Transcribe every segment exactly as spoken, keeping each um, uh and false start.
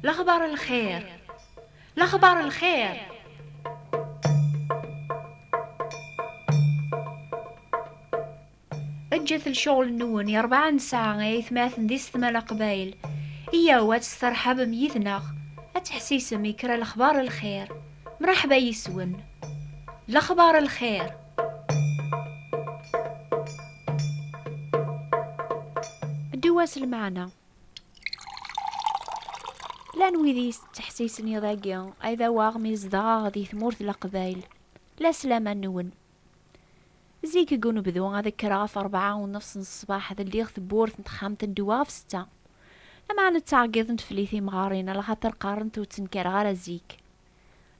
Lexbar lxir. Lexbar lxir. Ǧǧet lecɣel-nwen i rebɛa n ssaɛa ay atmaten d isetma n Leqbayel. Iyyaw ad testerḥabem yid-neɣ, ad teḥsisem i kra lexbar lxir. Mraḥba yis-wen. Lexbar lxir. Ddu-as lmeɛna. Llan wid yettḥessisen iḍ-agi, ay d awaɣ mi zedɣeɣ di tmurt n Leqbayel. La slama-nwen. Zik deg unebdu ad kkreɣ ɣef rebɛa u nnefs n ṣṣbeḥ, ad lliɣ tewwurt n texxamt n ddwa ɣef ssetta. Lameɛna ttɛeggiḍent fell-i timɣarin, alaxaṭer qqarent ur ttenkareɣ ara zik.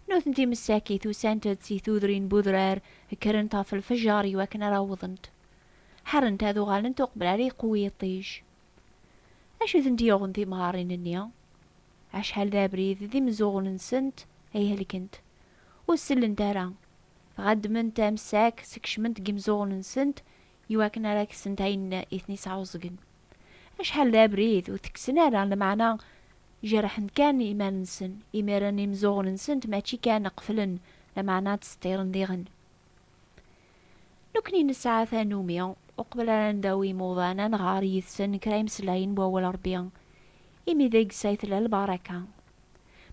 Nutenti msakit usant-d si tudrin n udrar, kkrent ɣef lfejer i wakken ara awḍent. Ḥerrent ad uɣalent uqbel ara yeqwu yiṭij. Acu i tent-yuɣen timɣarin-nni? Acḥal d abrid d imeẓẓuɣen-nsent ay helkent. Ur sellent ara. Dɣa ddment amsak, skecment deg imeẓẓuɣen-nsent i wakken ara kksent ayen i ten-isɛuẓgen. Acḥal d abrid ur t-kksen ara, lameɛna jerḥen kan iman-nsen. Imiren imeẓẓuɣen-nsent mačči kan qeflen, lameɛna ttseṭṭiren diɣen. Nekkni nesɛa tanumi, uqbel ara ndawi imuḍan, ad nɣer yid-sen kra imeslayen n wawal Ṛebbi, imi deg-s ay tella lbaraka.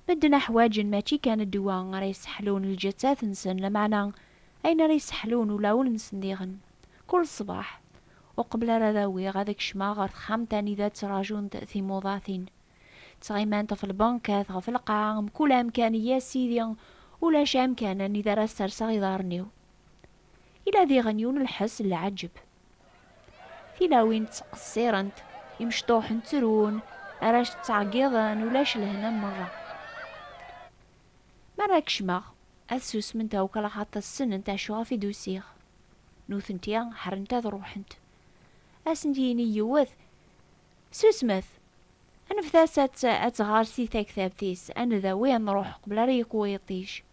Medden ḥwaǧen mačči kan ddwa ara yesseḥlun lǧettat-nsen, lameɛna ayen ara yesseḥlun ulawen-nsen diɣen. Kul ṣṣbeḥ, uqbel ara d-awiɣ, ad kecmeɣ ɣer texxamt anida ttrajunt timuḍatin. Ttɣimant ɣef lbankat, ɣef lqaɛa, mkul amkan, ya sidi, ulac amkan anida ara sserseɣ iḍarren-iw. Ila diɣen yiwen n lḥess n lɛaǧeb. Tilawin ttqeṣṣirent, imecṭuḥen ttrun, arrac ttɛeggiḍen, ulac lehna merra. Mi ara kecmeɣ, ad susment akk, alaxaṭer ssnent acu ɣef i d-usiɣ. Nutenti ḥerrent ad ruḥent. Ad sent-yini yiwet: "Susmet! Anfet-as ad t-, ad tɣer si taktabt-is, ad ndawi ad nruḥ qbel ara yeqwu yiṭij."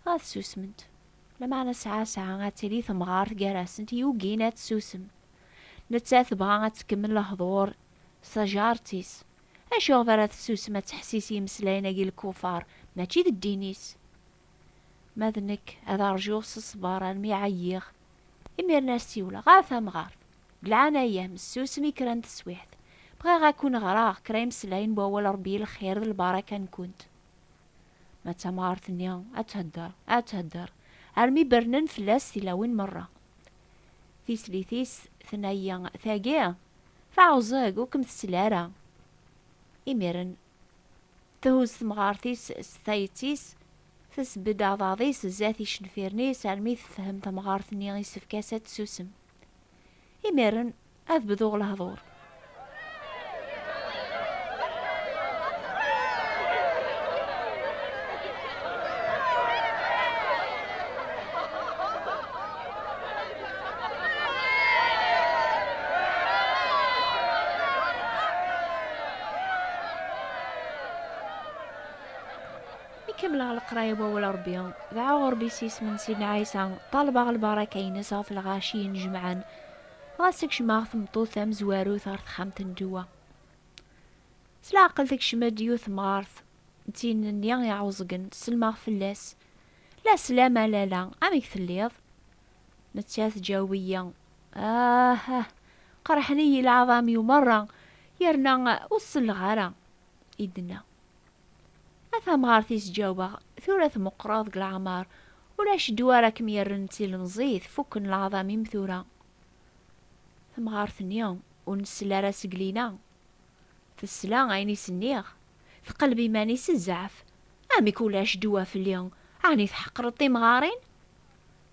Dɣa susment. Lameɛna sɛa sɛa ad tili temɣart gar-asent yugin ad tsusem. Nettat tebɣa ad tkemmel lehdur s tajaṛt-is. Acuɣer ara tessusem ad teḥsis i yimeslayen-agi n lkufar, mačči d ddin-is? Ma d nekk, ad rǧuɣ s ṣṣber armi ɛyiɣ. Imiren ad as-siwleɣ: "A tamɣart, deg leɛnaya-m, ssusem i kra n teswiɛt. Bɣiɣ ad ken-ɣreɣ kra imeslayen n wawal Ṛebbi i lxir d lbaraka-nkent." Ma d tamɣart-nni, ad thedder, ad thedder, armi bernen fell-as tilawin merra. Tislit-is tenna-yi: "Tagi teɛẓeg, ur kem-tsell ara." Imiren, Thuzz temɣart-is s tayet-is, tesbedd aɛḍaḍ-is zdat icenfiren-is, armi tefhem temɣart-nni isefk-as ad tessusem. Imiren, ad bduɣ lehdur. Mi kemmleɣ leqraya n wawal Ṛebbi, dɛuɣ Ṛebbi s yisem n Sidna Ɛisa, ṭalbeɣ lbaraka-ines ɣef lɣaci inejmaɛen, ɣas kecmeɣ tmeṭṭut tamezwarut ɣer texxamt n ddwa. S leɛqel tekcem-d yiwet temɣart, d tin-nni iɛuẓgen, selmeɣ fell-as: "La slam a lala, amek telliḍ?" Nettat tǧaweb-iyi: "Ah, ah, qerḥen-iyi lɛaḍam-iw merra, yerna ur selleɣ ara," i d-tenna. A tamɣart-is, ǧawbeɣ, tura tmeqqreḍ deg leɛmer, ulac ddwa ara kem-yerren d tilemẓit, fukken leɛḍam-im tura. Tamɣart-nni ur nsell ara seg lina. Tesla ayen i s-nniɣ. Teqleb iman-is zzɛef. "Amek ulac ddwa fell-i? Ɛni tḥeqreḍ timɣarin?"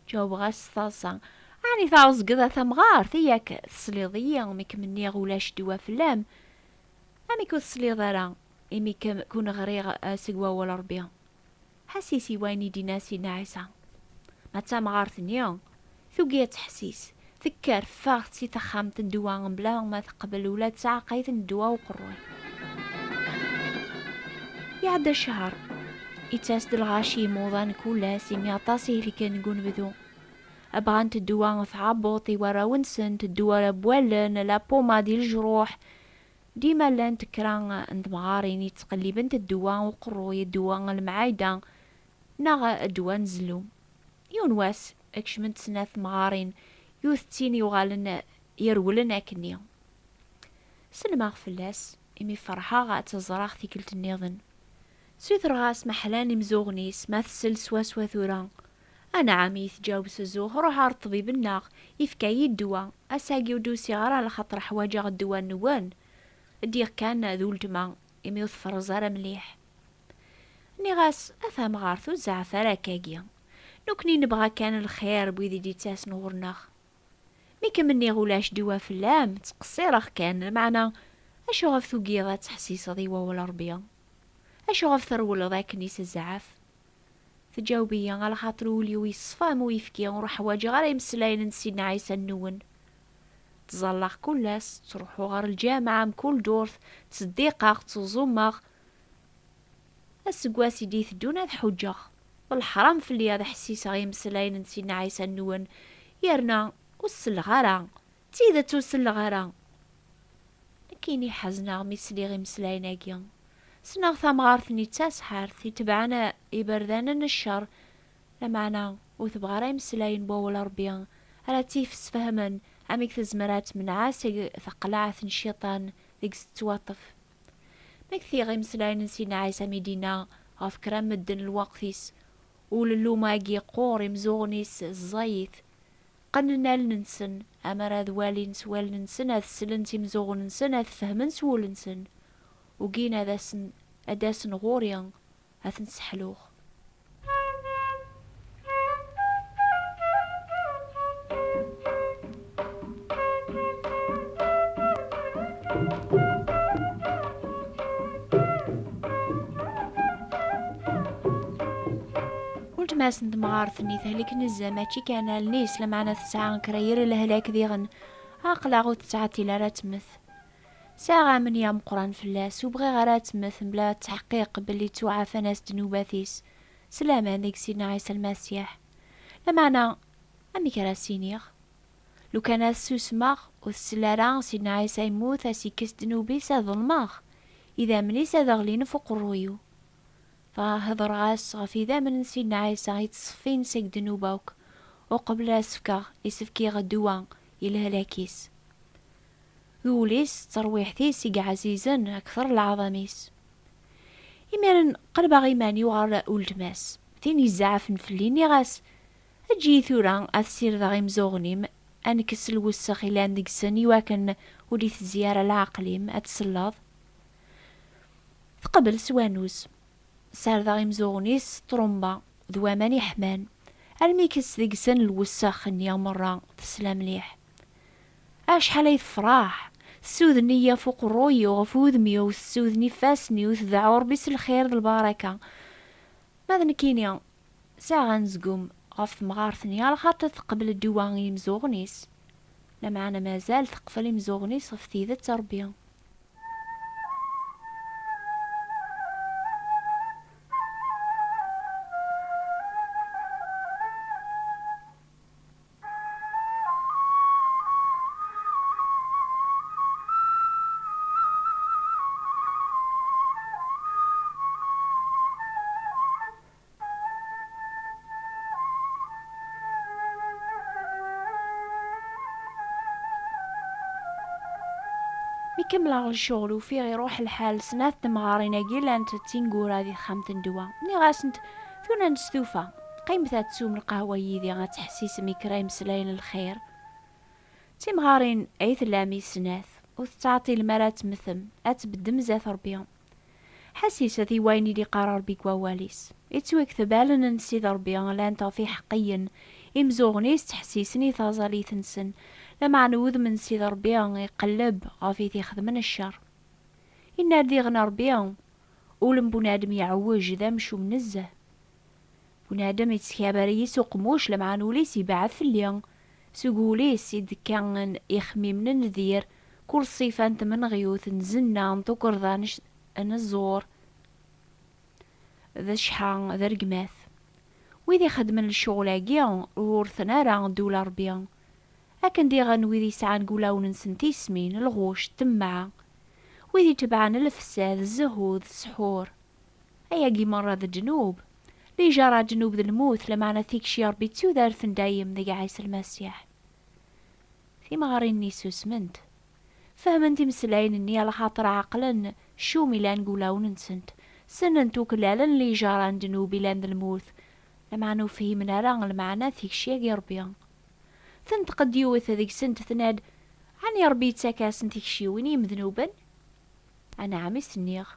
Ǧawbeɣ-as s taḍsa: "Ɛni tɛeẓgeḍ a tamɣart? Yak tesliḍ-iyi mi kem-nniɣ ulac ddwa fell-am. Amek ur tesliḍ ara imi kem-, kun ɣriɣ, eh, seg wawal Ṛebbi?" Ḥessis i wayen i d-yenna Sidna Ɛisa. Ma d tamɣart-nni, tugi ad teḥsis, tekker, teffeɣ si texxamt n ddwa mebla ma teqbel ula d taɛeqqayt n ddwa uqerruy. Iɛedda ccher, ittas-d lɣaci imuḍan kul ass, imi aṭas i helken deg unebdu. Bɣant ddwa n tɛebbuḍt i warraw-nsent, ddwa ara wallen, la pommade i lejruḥ, Dima llant kra n temɣarin yettqellibent ddwa uqerruy, ddwa n lemɛayda, neɣ ddwa n zellum. Yiwen wass, kecment snat temɣarin, yiwet d tin yuɣalen yerwlen akkenni. Sellmeɣ fell-as, imi ferḥeɣ ad tt-ẓreɣ tikkelt nniḍen. Sutreɣ-as ma ḥlan imzuɣen-is, ma tsell swaswa tura. Anɛam, i yi-tǧaweb s zzux, ruḥ ɣer ṭṭbib-nneɣ, ifka-yi ddwa. Ass-agi ur d-usiɣ ara, lxaṭer ḥwaǧeɣ ddwa-nwen. Ddiɣ kan d uletma, imi ur tferreẓ ara mliḥ. Nniɣ-as: "A tamɣart, ur zeɛɛef ara akkagi. Nekkni nebɣa kan lxir n wid i d-yettasen ɣur-neɣ. Mi kem-nniɣ ulac ddwa fell-am, ttqeṣṣireɣ kan, lameɛna acuɣef tugiḍ ad teḥsiseḍ i wawal Ṛebbi? Acuɣef trewleḍ akken-is zzɛaf?" Tǧaweb-iyi: "Alaxaṭer ul-iw yeṣfa am uyefki, ur ḥwaǧeɣ ara imeslayen n Sidna Ɛisa nwen. Ttẓallaɣ kul ass, ttruḥuɣ ɣer lǧameɛ mkul ddurt, ttseddiqeɣ, ttuẓumeɣ. Aseggas i d-iteddun ad ḥuǧǧeɣ. D leḥram fell-i ad ḥessiseɣ i imeslayen n Sidna Ɛisa nwen, yerna ur selleɣ ara. D tidet ur selleɣ ara." Nekkini ḥezneɣ mi sliɣ imeslayen-agi. Ssneɣ tamɣart-nni d taseḥḥart itebɛen iberdan n ccer, lameɛna ur tebɣa ara imeslayen n wawal Ṛebbi ara tt-yessefhmen amek tezmer ad temneɛ seg taqlaɛt n cciṭan deg tettwaṭṭef. Mi k-tiɣ imeslayen n Sidna Ɛisa mi d-yenna ɣef kra n medden lweqt-is, ulellum-agi yeqqur, imzuɣen-is ẓẓayit. Qqnen allen-nsen, amar ad walin s wallen-nsen, ad slen s imzuɣen-nsen, ad fehmen s wul-nsen. Ugin ad asen, ad d-asen ɣur-i, ad ten-sseḥluɣ. Weltma-s n temɣart-nni tehlek nezzeh, mačči kan allen-is, lameɛna tesɛa kra yir lehlak diɣen. Aql-aɣ ur tettɛeṭṭil ara ad temmet. Sɛiɣ amenyi ameqqran fell-as, ur bɣiɣ ara ad temmet mebla tteḥqiq belli ttuɛafan-as ddnubat-is s laman deg Sidna Ɛisa Lmasiḥ. Lameɛna, amek ara s-iniɣ? Lukan ad susmeɣ, ur tsell ara, Sidna Ɛisa yemmut, ad s-ikkes ddnub-is, ad ḍelmeɣ. Idammen-is ad ɣlin ɣef uqerruy-iw. Dɣa hedreɣ-as ɣef idammen n Sidna Ɛisa i ttṣeffin seg ddnub akk, uqbel ad s-fkeɣ isefk-iɣ ddwa i lehlak-is. D wul-is d terwiḥt-is i yeɛzizen akter leɛḍam-is. Imiren qelbeɣ iman-iw ɣer uletma-s, tin izeɛfen fell-i, nniɣ-as: "Eǧǧ-iyi tura ad ssirdeɣ imzuɣen-im, ad nekkes lwessex ilan deg-sen, iwakken ur d-itezzi ara leɛqel-im, ad tselleḍ." Teqbel s wannuz. Sardeɣ imzuɣen-is s ṭrumba d waman iḥman, armi ikkes deg-sen lwessex-nni merra, tesla mliḥ. Acḥal ay tefreḥ! Tessuden-iyi ɣef uqerruy-iw, ɣef wudem-iw, tessuden ifassen-iw, tdeɛɛu Ṛebbi s lxir d lbaraka. Ma d nekkini, sɛiɣ anezgum ɣef temɣart-nni, alaxaṭer teqbel ddwa i yimzuɣen-is. Lameɛna mazal teqfel imzuɣen-is ɣef tidet Ṛebbi. Mi kemmleɣ lecɣel, ufiɣ iruḥ lḥal, snat temɣarin-agi llant d tineggura di texxamt n ddwa. Nniɣ-asent: "Tura nestufa, qqimet ad teswem lqahwa yid-i, ad tḥessisem i kra imeslayen n lxir." D timɣarin ay tellam i snat, ur tettɛeṭṭilem ara ad temmtem, ad tbeddem zdat Ṛebbi. Ḥesset i wayen i d-iqqar Ṛebbi deg wawal-is. Ittwakteb allen n Sidi Ṛebbi llant ɣef iḥeqqiyen, imzuɣen-is ttḥessisen i taẓallit-nsen, lameɛna udem n Sidi Ṛebbi iqelleb ɣef i t-ixedmen ccer. Inna-d diɣen Ṛebbi: "Ul n bunadem iɛewwej, d amcum nezzeh." Bunadem yettkabar-iyi s uqemmuc, lameɛna ul-is yebɛed fell-i. Seg wul-is i d-kkan ixemmimen n dir, kul ṣṣifa n tmenɣiwt, n zenna, n tukerḍa, n c-, n ẓẓur, d cḥa, d rregmat. Wid ixeddmen lecɣel-agi ur urten ara ddula Ṛebbi. Akken diɣen wid yesɛan deg wulawen-nsen tismin, lɣuc, ṭṭemmeɛ. Wid itebɛen lefsad, zzehud, ssḥur, ayagi merra d ddnub. Lijaṛa ddnub d lmut, lameɛna tikci Ṛebbi d tudert n dayem deg Ɛisa Lmasiḥ. Timɣarin-nni susment. Fehment imeslayen-nni, alaxaṭer ɛeqlen cum ilan deg wulawen-nsent. Ssnent uklalen lijaṛa n ddnub ilan d lmut, lameɛna ur fhimen ara lmeɛna n tikci-agi Ṛebbi. Tenṭeq-d yiwet deg-sent, tenna-d: "Ɛni Ṛebbi yettak-asen tikciwin i yimednuben?" "Anɛam," i s-nniɣ.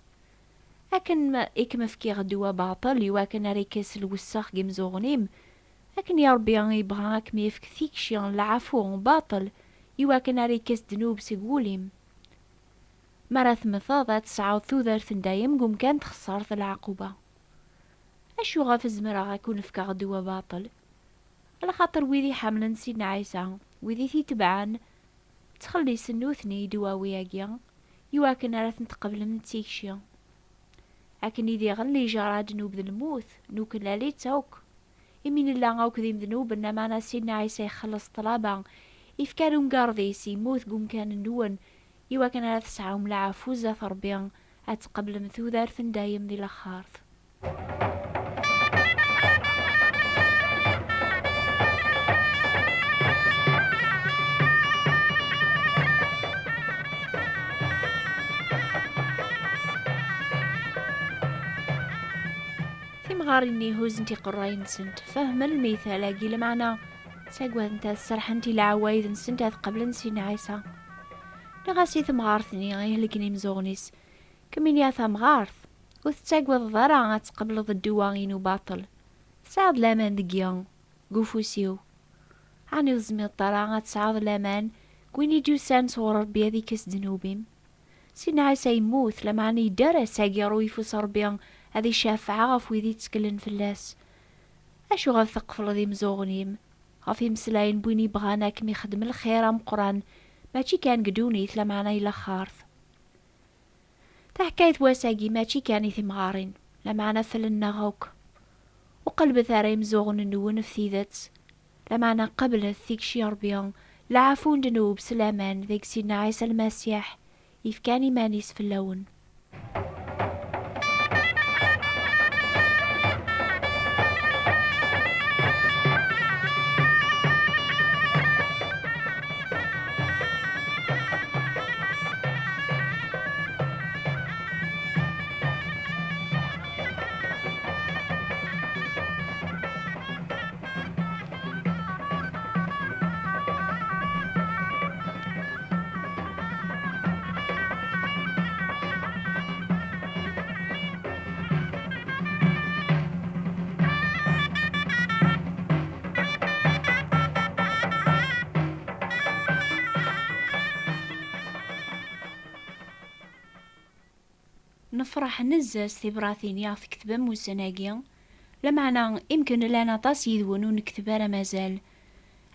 "Akken ma, i kem-fkiɣ ddwa baṭel, iwakken ara ikkes lwessex deg imzuɣen-im, akken i Ṛebbi yebɣa ad kem-yefk tikci n leɛfu baṭel, iwakken ara ikkes ddnub seg wul-im. Mi ara temmteḍ, ad tesɛuḍ tudert n dayem deg umkan txeṣṣreḍ leɛquba." "Acu ɣef zemreɣ ad ken-fkeɣ ddwa baṭel?" Alaxaṭer wid iḥemmlen Sidna Ɛisa, wid i t-itebɛen, ttxellisen nutni i ddwawi-agi, iwakken ara tent-tqeblem d tikci. Akken i diɣen lijaṛa ddnub d lmut, nuklal-itt akk. Imi nella akk d imednuben, lameɛna Sidna Ɛisa ixelleṣ ṭṭlaba, ifka umgarḍ-is, immut deg umkan-nwen, iwakken ara tesɛum leɛfu zdat Ṛebbi, ad tqeblem tudert n dayem di laxert. Timɣarin-nni huzzent iqerray-nsent, fehmen lmital-agi, lameɛna ttaggadent ad serḥent i leɛwayed-nsent ad qeblent Sidna Ɛisa. Nniɣ-as i temɣart-nni ihelken imzuɣen-is: "Kemmini a tamɣart, ur tettaggadeḍ ara ad tqebleḍ ddwa-inu baṭel? Tesɛiḍ laman deg-i, deg ufus-iw. Ɛni ur tezmireḍ ara ad tesɛuḍ laman deg win i d-yusan sɣur Ṛebbi ad ikkes ddnub-im?" Sidna Ɛisa yemmut, lameɛna yedder ass-agi ɣer uyeffus n Ṛebbi ad icafeɛ ɣef wid itteklen fell-as. Acu ɣef tqefleḍ imzuɣen-im ɣef imeslayen n win yebɣan ad kem-ixdem lxir ameqqran, mačči kan deg ddunit, lameɛna i laxert? Taḥkayt n wass-agi mačči kan i timɣarin, lameɛna fell-nneɣ akk. Ur qellbet ara imzuɣen-nwen ɣef tidet, lameɛna qeblet tikci n Ṛebbi, leɛfu n ddnub s laman deg Sidna Ɛisa Lmasiḥ, yefkan iman-is fell-awen. Nefṛeḥ nezzeh s tibratin i aɣ-tketbem ussan-agi, lameɛna imken llan aṭas yid-wen ur nekteb ara mazal.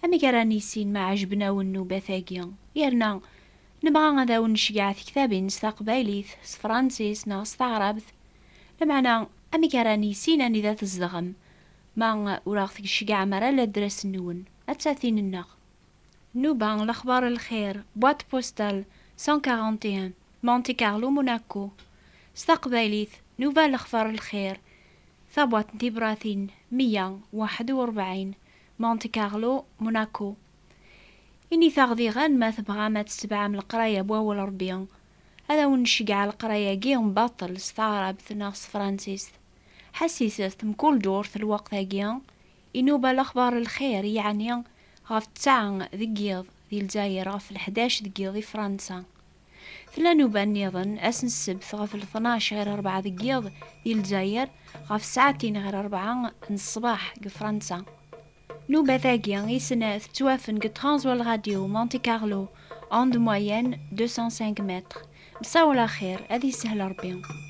Amek ara nissin ma ɛejben-awen nnubat-agi? Yerna nebɣa ad awen-nceggeɛ tektabin s taqbaylit, s tefransist neɣ s taɛrabt. Lameɛna amek ara nissin anida tzedɣem ma ur aɣ-tceggɛem ara ladres-nwen? Atta tin-nneɣ. Nnuba, lexbar n lxir, boîte postale cent quarante et un, Monte Carlo, Monaco. S taqbaylit, Nnuba, lexbar n lxir, tabwaṭ n tibratin meyya u waḥed u rebɛin, Monte Carlo, Monaco. Init-aɣ diɣen ma tebɣam ad tetbeɛem leqraya n wawal Ṛebbi, ad awen-nceggeɛ leqraya-agi n baṭel s taɛrabt neɣ s tefransist. Ḥessiset mkul ddurt lweqt-agi, Inuba lexbar n lxir, yeɛni ɣef ttesɛa deg yiḍ di Lezzayer, ɣef leḥdac deg yiḍ di Fransa. Tella nnuba nniḍen ass n ssebt ɣef tnac ɣir rebɛa deg yiḍ di Lezzayer, ɣef ssaɛtin ɣir rebɛa n ṣṣbeḥ deg Fransa. Nnubat-agi isnat ttwafen deg Transworld Radio Monte Carlo, onde moyenne deux cent cinq mètres. Msawal axir, ad yeshel Ṛebbi.